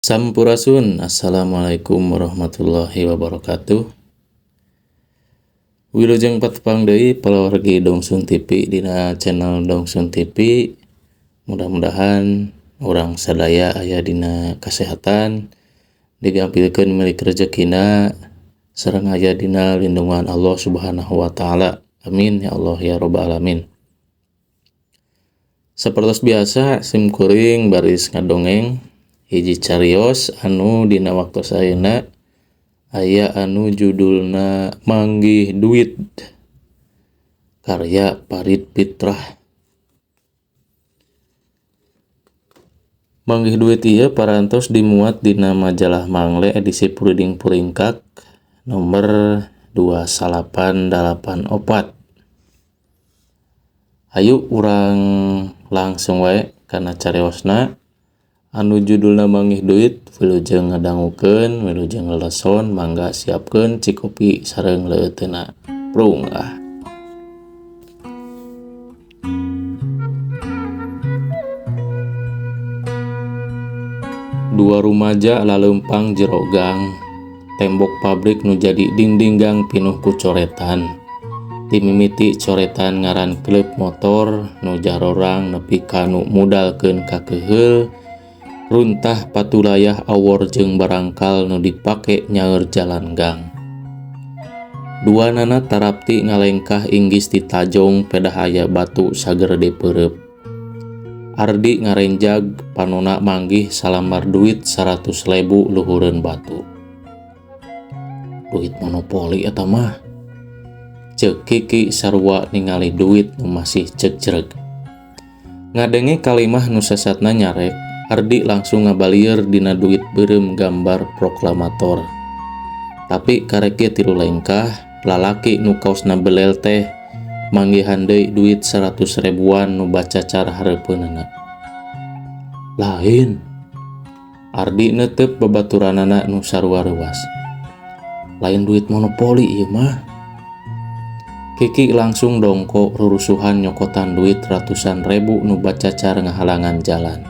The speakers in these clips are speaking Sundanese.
Sampurasun, Assalamualaikum warahmatullahi wabarakatuh. Wilujeng patepang deui palawargi Dongsun TV dina channel Dongsun TV. Mudah-mudahan urang sadaya aya dina kasehatan, digampilkeun milik rezekina, sareng aya dina lindungan Allah Subhanahu wa taala. Amin ya Allah ya rabbal alamin. Sapertos biasa sim kuring baris ngadongeng hiji carios anu dina waktos ayeuna aya anu judulna Manggih Duit karya Farid Fitrah. Manggih Duit ieu parantos dimuat dina majalah Mangle edisi Puriding Puringkak nomor 2984. Ayo urang langsung wae kana cariosna anu judulna Manggih Duit. Wilujeng ngadangukeun, wilujeng leleson, mangga siapkeun cikopi sareng leuteuna. Prung ah. Dua rumaja laleumpang jero gang, tembok pabrik nu jadi dinding gang pinuh ku coretan. Timimiti coretan ngaran klub motor nu jarorang nepi ka nu mudalkeun ka keuheul, runtah patulayah awor jeung barangkal nu dipake nyaeur jalan gang. Dua nana tarapti ngalengkah inggis di tajong pedah aya batu sagerede peureub. Ardi ngarenjag panona manggih salambar duit 100.000 luhureun batu. Duit monopoli eta mah. Ceuk Kiki sarua ningali duit nu masih ceuk-cereg. Ngadenge kalimah nu sesatna nyarek, Ardi langsung ngabalieur dina duit beureum gambar proklamator. Tapi karek ge tilu lengkah, lalaki nu kaosna belel teh manggihan deui duit 100 ribuan nu bacacar hareupeunana. Lain. Ardi neuteup babaturanana nu sarua reuas. Lain duit monopoli ieu mah. Kiki langsung dongko rurusuhan nyokotan duit ratusan ribu nu bacacar ngahalangan jalan.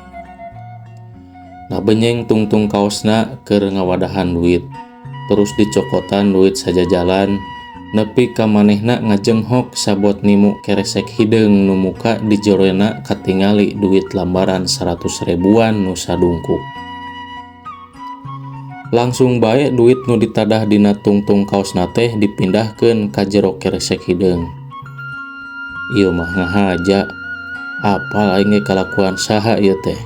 Ngabenyeng tungtung kaosna keur ngawadahan duit. Terus dicokotan duit sajajalan nepi ka manehna ngajenghok sabot nimu keresek hideung nu muka di jerona katingali duit lambaran 100 ribuan nu sadungkuk. Langsung bae duit nu ditadah dina tungtung kaosna teh dipindahkeun ka jero keresek hideung. Ieu mah ngahaja, apal aing ge kalakuan saha ieu teh.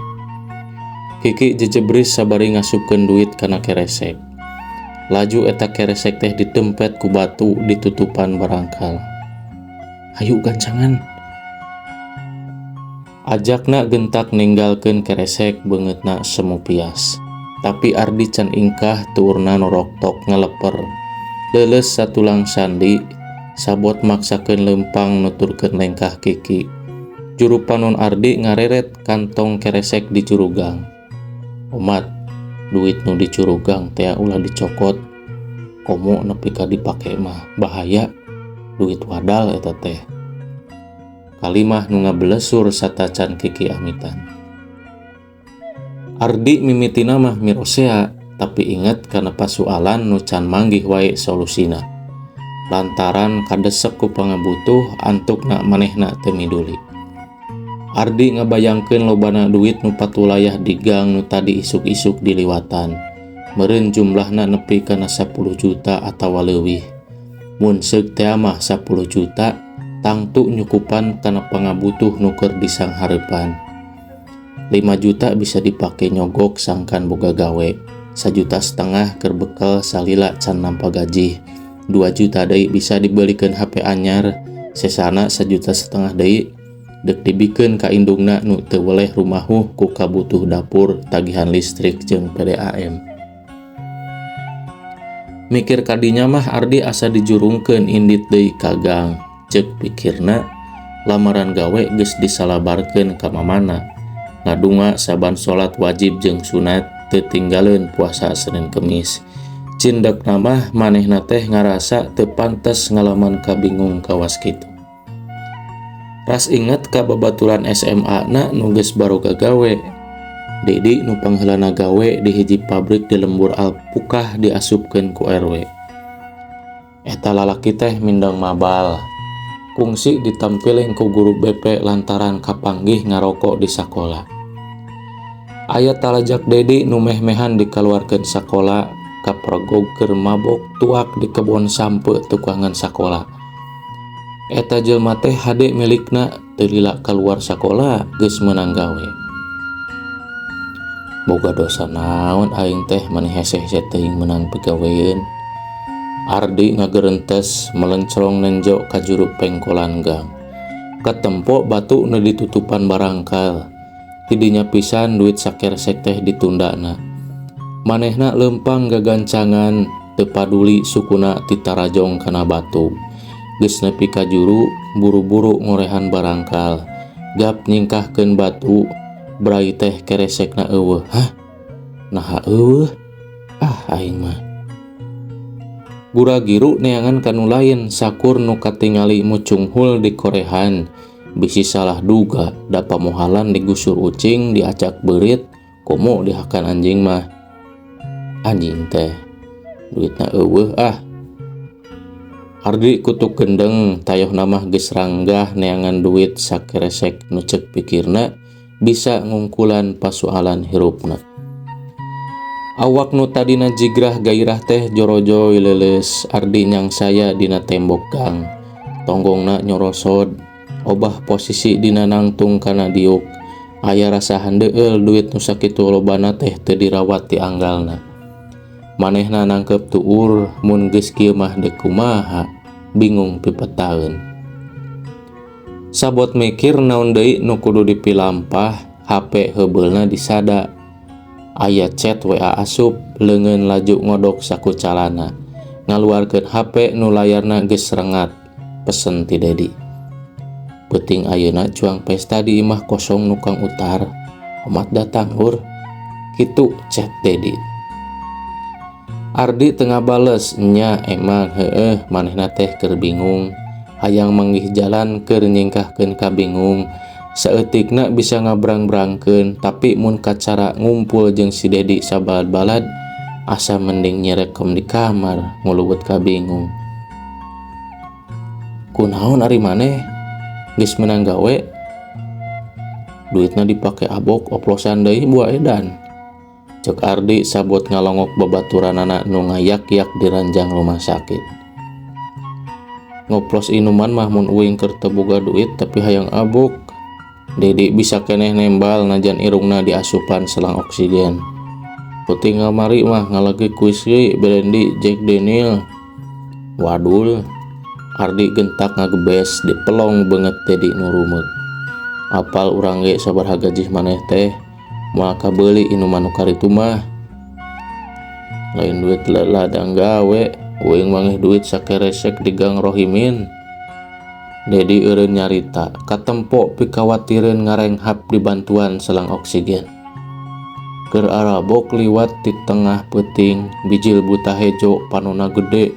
Kiki jejebris sabari ngasupkeun duit kana keresek. Laju eta keresek teh ditempet ku batu ditutupan barangkal. Hayu gancangan. Ajakna gentak ninggalkeun keresek beungeutna semu pias. Tapi Ardi can ingkah tuurna noroktok ngeleper. Leuleus satulang sandi, sabot maksakeun leumpang nuturkeun lengkah Kiki. Juru panon Ardi ngareret kantong keresek di jurugang. Omat, duit nu dicurugang teh ulah dicokot. Komo nepi ka dipake mah bahaya. Duit wadal eta teh. Kalimah nu ngabelesur satacan Kiki amitan. Ardi mimitina mah mirosea, tapi inget kana pasualan nu can manggih wae solusina. Lantaran kadesek ku pangabutuh antukna manehna teu miduli. Ardi ngabayangkeun lobana duit nu patulayah di gang nu tadi isuk-isuk diliwatan. Meureun jumlahna nepi kana 10 juta atawa leuwih. Mun seug teh mah 10 juta tangtu nyukupan kana pangabutuh nu keur disanghareupan. 5 juta bisa dipake nyogok sangkan boga gawe, 1,5 juta keur bekel salila can nampa gaji, 2 juta deui bisa dibelikeun HP anyar, sesana 1,5 juta deui dek dibikeun ka indungna nu teu weleh rumahuh ku kabutuh dapur, tagihan listrik jeung PDAM. Mikir kadinya mah Ardi asa dijurungkeun indit deui ka gang, ceuk pikirna lamaran gawe geus disalabarkeun ka mamana. Ngadunga saban salat wajib jeung sunat teu tinggaleun puasa Senin Kemis. Cindekna mah manehna teh ngarasa teu pantes ngalaman kabingung kawas kitu. Ras inget ka babaturan SMA na nu geus baroga gawe. Dedi nu pangheulana gawe di hiji pabrik di lembur Alpukah diasupkeun ku RW. Eta lalaki teh mindeng mabal. Kungsi ditampiling ku guru BP lantaran kapanggih ngaroko di sakola. Aya talajak Dedi nu meh-mehan dikaluarkeun sakola kapergog keur mabok tuak di kebon sampeu tukangan sakola. Eta jelma teh hade milikna teu lila kaluar sakola geus meunang gawe. Boga dosa naon aing teh mani hese-hese teuing meunang pigaweun. Ardi ngagerentes melencrong nenjo ka juru pengkolan gang. Katempo batu nu ditutupan barangkal. Tidinya pisan duit sakeresek teh ditundana. Manehna leumpang gagancangan teu paduli sukuna titarajong kana batu. Geus nepi ka juru buru-buru ngorehan barangkal. Gap nyingkahkeun batu, brai teh keresekna eueuh. Hah? Naha eueuh? Ah aing mah. Gura-giru neangan ka nu lain sakur nu katingali mucunghul di korehan. Bisi salah duga da pamohalan digusur ucing diacak beurit komo dihakan anjing mah. Anjing teh duitna eueuh ah. Ardi kutu gendeng tayohna mah geus ranggah neangan duit sakeresek nu ceuk pikirna bisa ngungkulan pasualan hirupna. Awak nu tadina jigrah gairah teh jorojoy leuleus Ardi nyangsaya dina tembok gang. Tonggongna nyorosod obah posisi dina nangtung kana diuk. Aya rasa handeueul duit nu sakitu lobana teh teu dirawat ti anggalna. Manehna nangkep tuur mun geus kieu mah deuk kumaha, bingung pipetaeun. Sabot mikir naon deui nu kudu dipilampah, HP heubeulna disada. Aya chat WA asup, leungeun laju ngodok saku calana. Ngaluarkeun HP nu layarna geus rengat, pesen ti Dedi. Peuting ayeuna cuang pesta di imah kosong nu Kang Utar. Omat datang hur. Kitu chat Dedi. Ardi teu ngabales, nya emang heueuh manehna teh keur bingung. Hayang manggih jalan keur nyingkahkeun kabingung. Saeutikna bisa ngabrang-brangkeun, tapi mun kacara ngumpul jeung si Dedi sabalad-balad asa mending nyirekem di kamar nguluwet kabingung. Kunaon ari maneh? Geus meunang gawe? Duitna dipake abok oplosan deui buah edan. Ceuk Ardi sabot ngalongok babaturanana nu ngayak-yak di ranjang rumah sakit. Ngoplos inuman mah mun uing keur teu boga duit tapi hayang abok. Dedi bisa keneh nembal najan irungna diasupan selang oksigen. Peuting kamari mah ngalegek whisky, brandy, Jack Daniel. Wadul, Ardi gentak ngagebes dipelong beungeut Dedi nu rumeuk. Apal urang ge sabaraha gajih maneh teh, moal kabeuli inuman nu karitu mah. Lain duit ladang gawe, uing mangih duit sakeresek di Gang Rohimin. Dedi eureun nyarita, katempo pikawatireun ngarenghap dibantuan selang oksigen. Keur arabok liwat di tengah peuting, bijil buta hejo panona gede,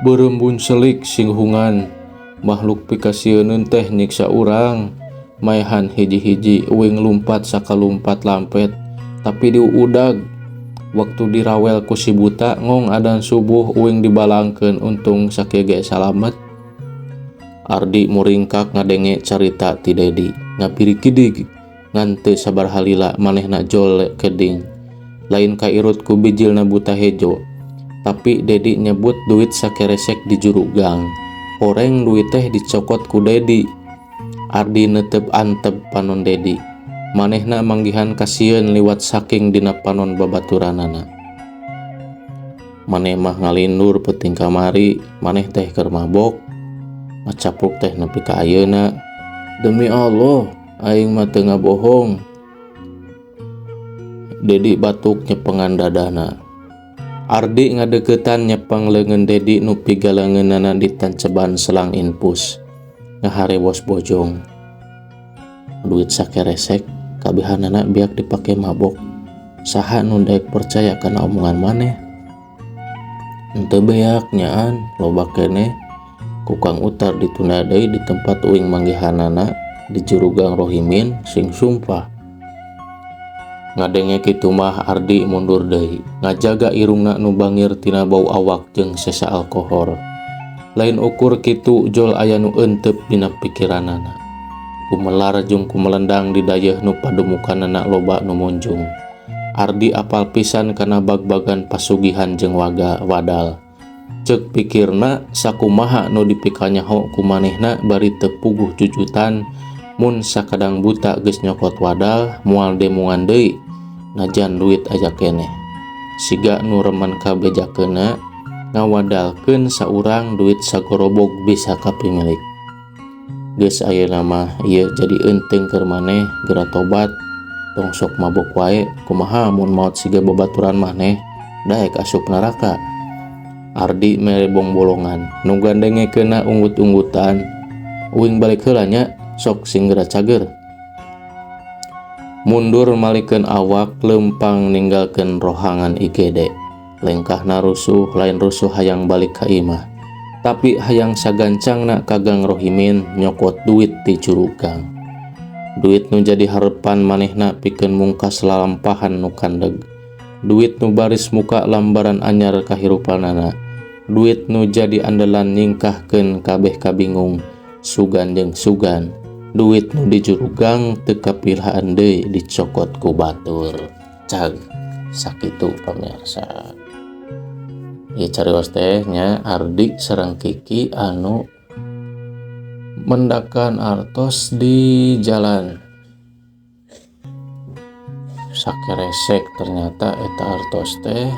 berembun selik singhungan. Makhluk pikasieuneun teh nyiksa urang. Maehan hiji-hiji uing lumpat sakalumpat lampet, tapi diuudag. Waktu dirawel ku si buta ngong adan subuh uing dibalangkeun untung sakieu ge salamet. Ardi muringkak ngadenge carita ti Dedi, ngapirikidig ngan teu sabaraha lila manehna jol keding. Lain kairut ku bijilna buta hejo, tapi Dedi nyebut duit sakeresek di juru gang. Horeng duit teh dicokot ku Dedi. Ardi neuteup antep panon Dedi. Manehna manggihan kasieun liwat saking dina panon babaturanana. Maneh mah ngalindur peuting kamari, maneh teh keur mabok. Ngacapruk teh nepi ka ayeuna. Demi Allah, aing mah teu ngabohong. Dedi batuk nyepengan dadana. Ardi ngadeuketan nyepeng leungeun Dedi nu pigaleungeunana ditanceban selang infus. Ngaharewos bojong. Duit sakeresek kabehanana biak dipake mabok. Saha nu daek percaya kana omongan maneh? Henteu beak nyaan, loba keneh. Ku Kang Utar ditunda deui di tempat uing manggihanana di juru Gang Rohimin sing sumpah. Ngadenge kitu mah Ardi mundur deui, ngajaga irungna nu bangir tina bau awak jeung sesa alkohol. Lain ukur kitu jol aya nu euteup dina pikiranana. Gumelar jeung kumelendang di dayeuh nu padumukanana loba nu munjung. Ardi apal pisan kana bagbagan pasugihan jeung waga wadal. Ceuk pikirna sakumaha nu dipikanyaho ku manehna bari teu puguh jujutan mun sakadang buta geus nyokot wadal moal demungan deui najan duit aya keneh. Siga nu remen kabejakeunna ngawadalkeun saurang duit sagorobog bisa kapimilik. Geus ayeuna mah ieu jadi eunteung keur maneh geura tobat tong sok mabok wae kumaha mun maot siga babaturan maneh daek asup neraka. Ardi mere bongbolongan nu gandengekeunna unggut-unggutan uing balik heula nya sok sing geura cager. Mundur malikeun awak leumpang ninggalkeun rohangan IGD. Lengkahna rusuh lain rusuh hayang balik ka imah tapi hayang sagancangna ka Gang Rohimin nyokot duit ti jurugang. Duit nu jadi harepan manehna pikeun mungkas lalampahan nu kandeg. Duit nu baris muka lambaran anyar kahirupanana. Duit nu jadi andalan nyingkahkeun kabeh kabingung sugan jeung sugan. Duit nu di jurugang teu kapilahan deui dicokot ku batur. Cag sakitu pamirsa. Ieu carios teh nya Ardi sareng Kiki anu mendakan artos di jalan. Sakeresek ternyata eta artos teh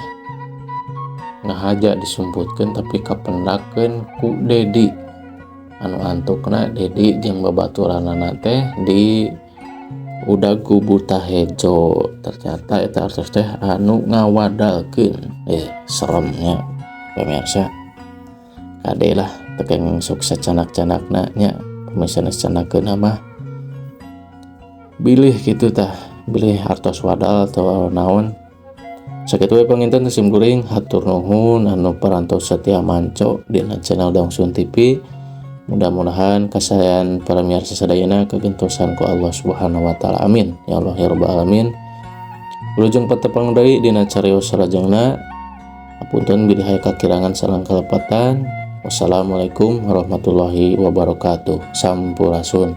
ngahaja disumputkeun tapi kapendakeun ku Dedi. Anu antukna Dedi jeung babaturanana teh di udag ku Buta Hejo. Ternyata eta artos teh anu ngawadalkeun. Seremnya pemirsa. Kade lah teu kenging sok sacanak-canakna nya pemirsa canakeun mah. Bilih kitu tah, bilih artos wadal atau naon. Sakitu we panginten sim kuring hatur nuhun anu parantos setia manco dina channel Dongsun TV. Mudah-mudahan kasaean para pamirsa sadayana kagentosan ku Allah Subhanahu wa taala. Amin. Ya Allah ya rabbal alamin. Wilujeng patepang deui dina carios salajengna. Apunten bilih aya kakirangan sareng kalepatan. Wassalamualaikum warahmatullahi wabarakatuh. Sampurasun.